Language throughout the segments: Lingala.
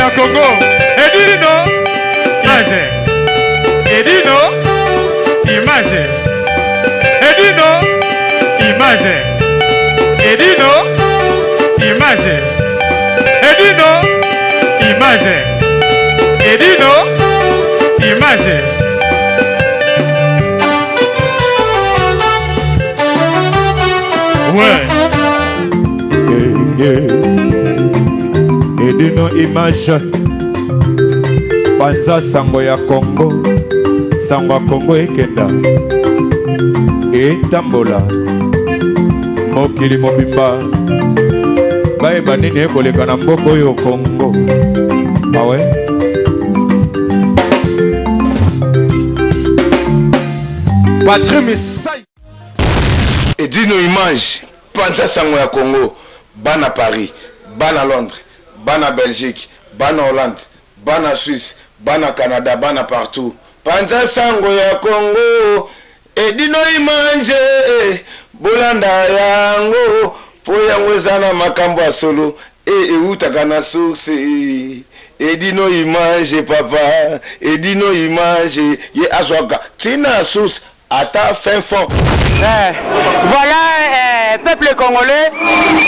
ya Congo. Edino image. Edino image. Edino image. Edino image. Edino image. Edino image. Ouais. Edino image panza sango ya Congo sango ya Congo ekenda etambola mokili mobimba bayeba nini ekoleka na mboka oyo Congo awe Patri Misai Edino image panza sango ya Congo bana Paris bana Londres bana Belgique bana Hollande bana Suisse bana Canada bana partout panza sango ya Congo Edino image bolanda yango po yango eza na makambo ya solo e ewutaka na source Edino image papa Edino image ye azwaka tina source ata fin fond. Eh, voilà eh, peuple congolais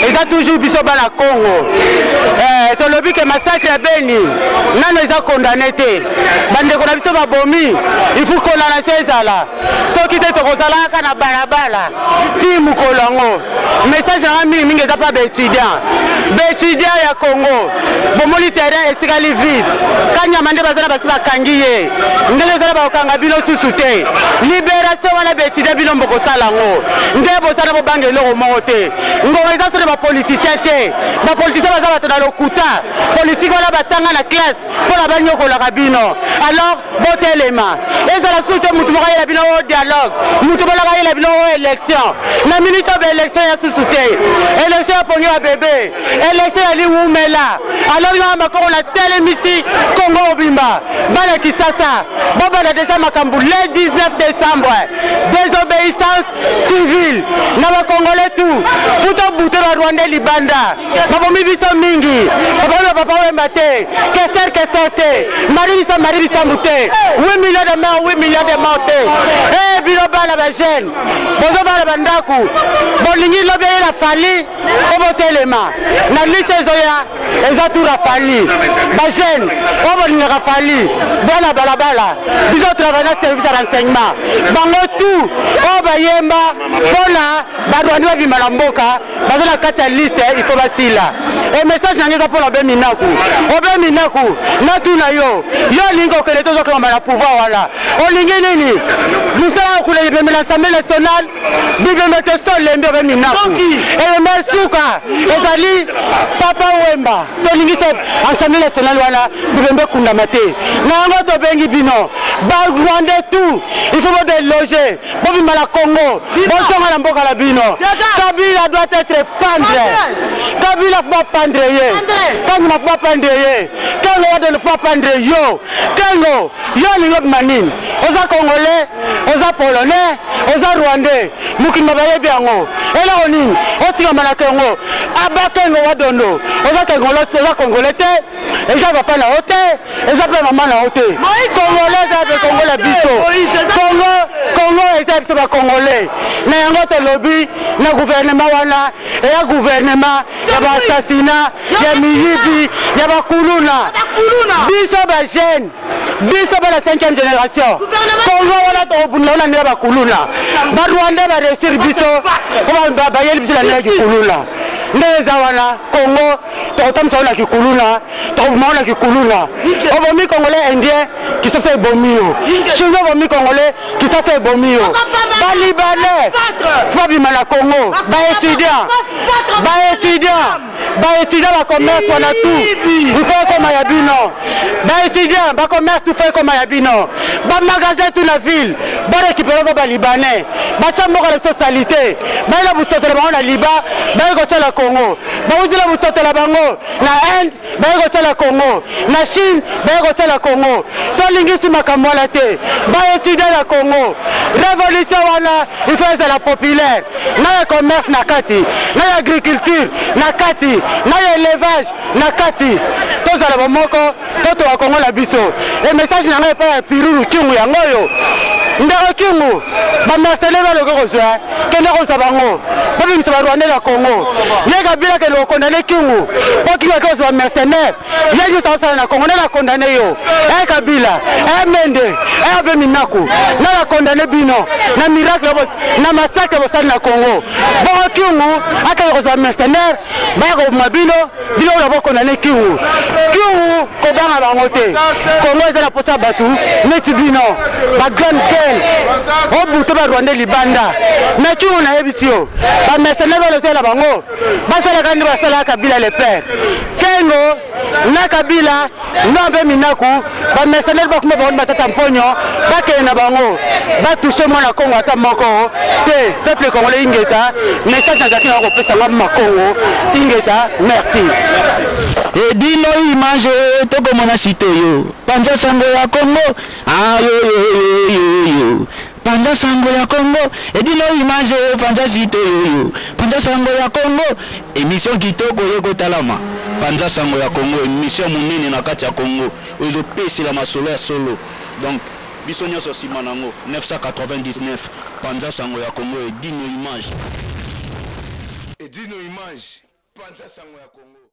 eza toujours biso bana Congo eh, tolobi ke massacre ya Beni nano eza condamné te bandeko na biso babomi il faut condamnation ezala soki te tokozalaka na balabala ti mokolo yango message nanga mingi mingi eza mpa baétudiant baétudiant ya Congo bomoni terrain etikali vide kanyama nde baza na basi bakangi ye ndenge ezala bakokanga bino susu te liberation wana baétudiant bino bokosala yango nde bosala bobanga eloko moko te ngonga eza solo bapoliticien te bapoliticien baza bato na lokuta politike wana batanga na classe mpo na banyokolaka bino alors botelema ezala susu te motu moko ayela bino o dialogue motu bolaka ayela bino o élection na minute oyo baélection ya susu te élection ya pongi ya bebe élection ya liwumela alors nga makoko na telemisi kongo mobimba bana kisasa babanda deja makambo le 19 décembre désobéissance civile na bakongole tout futa bute ba rwandais libanda babomi biso mingi babomi ba papa wemba te kester kester te mari biso mari bisambu te 8 millions de morts 8 millions de morts te e bino bana ba jeune bozobala bandako bolingi lobi eyela fali po botelema na liste ezoya eza tour ya fali ba jeune oyo bolingaka fali bwana balabala biso travaille na service ya renseignement bango tout oyo bayemba mpona barwandi babima na mboka baza na kati ya liste il faut basila e message na ngai eza mpona obe minaku obe minaku natuna yo yo olingi kokende te ozokangama na pouvoir wana olingi nini mosala ya koleka ebembe na assemblée nationale bibembe testo olembi obe minaku ebembe suka ezali papa wemba tolingi se assemblée nationale wana bibembe ekundama te na yango tobengi bino barwandais tout il faut bodeloge bobima na congo bozonga na mboka na bino kabila doit être pendre kabila fo bapendre ye kangima fo bapendre ye kengo wadele fo bapendre yo kengo yo olingi obima nini oza congolais oza polonais oza rwandais mokili ma bayebi yango eloko nini otikama na kengo aba kengo wadondo oza oza congolais te eza papa na yo te eza mpe mama na yo te congolais eza mpe kongo na biso kongo kongo eza biso bacongolais na yango tolobi na gouvernement wana eya gouvernement ya baassassinat ya miyibi ya bakuluna biso bajeune biso bana 5e génération kongo wana tokobunda wana ndenge bakuluna barwandais bareusir biso po bayeli biso na ndenge kikuluna nde eza wana kongo tokotambwisa yo na kikuluna tokoboma yo na kikuluna obomi congolais indien kisasa ebomi yo chinois obomi congolais kisasa ebomi yo balibanais fo babima na congo baétudiant baétudiant baétudiant bacommerce wana tout il faut ekoma ya bino baétudiant bacommerce tout faut ekoma ya bino bamagasin tout na ville barécupere ngo balibanais batya mboka na biso salite bayela bosoto na bango na liba baye kotya na congo bawutela bosoto na bango na inde baye kotya na congo na chine baye kotya na congo tolingisi makambo wana te baetudia na congo révolution wana il faut ezala populaire na ya commerce na kati na ya agriculture na kati. na ya élevage na kati. Tozala bomoko, totoka Kongo na biso. E message na ngai epai ya Piruru Kyungu yango oyo. Ndeko Kyungu, bamercenaire baloki kozwa, kende kozwa bango, babimisa barwandais na Congo. Ye Kabila kende kokondane Kyungu mpo Kyungu ake kozwa bamercenaire. Ye nyonso azosala na Congo, nani akondane yo? E Kabila, e Mende, e Abe Minaku, nani akondane bino na miracle na massacre bosali na Congo? Bongo Kyungu akende kozwa mercenaire, baya koboma bino, bino oyo bokondane Kyungu. Kyungu kobanga bango te, Congo eza na posa ya bato neti bino ba grande gueule obuto ba Rwandais libanda na Kyungu. Nayebisi yo, ba mercenaire wana ozala na bango, basalaka nde basalaka Kabila le père Kengo na Kabila na mpe Minaku. Bamercenaire bakuma bango batata mponyo, bakende na bango, batouche mwana Kongo ata moko te. Peuple congolais, ingeta. Message nazalaki na kopesa nga makongo, ingeta, merci. Edino Image, tokomona site oyo. Panza sango ya Kongo, ayoyoyoyoyo. Panza sango ya Kongo, Edino Image, panza site oyo. Panza sango ya Kongo, émission kitoko ye kotalama. Panza sango ya Kongo, émission monene na kati ya Kongo oyo ezopesela masolo ya solo. Donc biso nyonso nsima nango 999. Panza sango ya Kongo, Edino Image. Edino Image, panza sango ya Kongo.